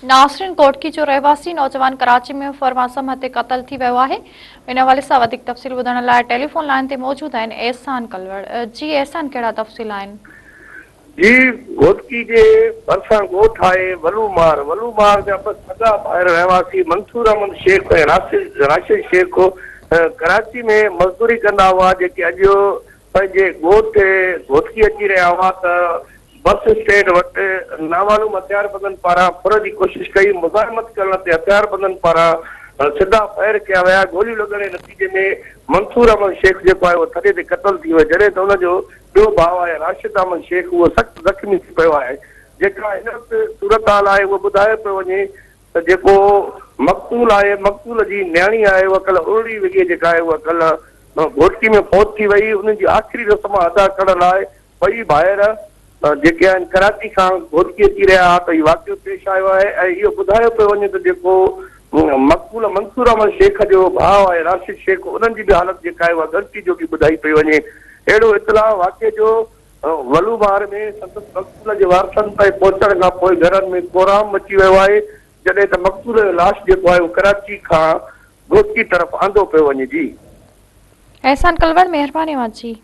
ناصرين گهوٽڪي جو رهواسي نوجوان ڪراچي ۾ ڦر مان سمهه تي قتل ٿي ويو آهي. ان حوالي سان وڌيڪ تفصيل ٻڌائڻ لاء ٽيليفون لائين تي موجود آهن احسان ڪلوڙ. جي احسان ڪهڙا تفصيل آهن؟ جي گهوٽڪي جي ڀرسان ڳوٺ آهي ولو مار، ولو مار جا ٻه سڳا ڀائر رهواسي منصور احمد شيخ ۽ راشد شيخ ڪراچي ۾ مزدوري ڪندا هئا جيڪي اڄ پنهنجي ڳوٺ گهوٽڪي اچي رهيا هئا ته بس اسٽينڊ وٽ نامعلوم هٿياربندن پاران ڦر جي ڪوشش ڪئي، مزاحمت ڪرڻ تي هٿياربندن پاران سڌا فائر ڪيا ويا، گوليون لڳڻ جي نتيجي ۾ منصور احمد شيخ جيڪو آهي اهو ٿڏي تي قتل ٿي ويو، جڏهن ته ان جو ٻيو ڀاء آهي راشد احمد شيخ اهو سخت زخمي ٿي پيو آهي، جيڪا هن وقت صورتحال آهي اهو ٻڌايو پيو وڃي ته جيڪو مقتول آهي مقتول جي نياڻي آهي اها ڪلهه ارڙي وڳي جيڪا آهي اها ڪلهه گهوٽڪي ۾ فوت ٿي وئي، ان جي آخري رسم ادا ڪرڻ لاء ٻئي ڀائر جيڪي آهن ڪراچي کان گهوٽڪي اچي رهيا ها ته هي واقعو پيش آيو آهي ۽ اهو ٻڌايو پيو وڃي ته جيڪو مقتول منصور احمد شيخ جو ڀاء آهي راشد شيخ انهن جي به حالت جيڪا آهي اها ڳڻتي جوڳي ٻڌائي پئي وڃي اهڙو اطلاع واقعي جو ولو بهار ۾ سندس مقتول جي وارثن تائين پهچڻ کان پوء گهرن ۾ ڪهرام مچي ويو آهي جڏهن ته مقتول جو لاش جيڪو آهي اهو ڪراچي کان گهوٽڪي طرف آندو پيو وڃي جي. احسان ڪلوڙ مهرباني اوهان جي.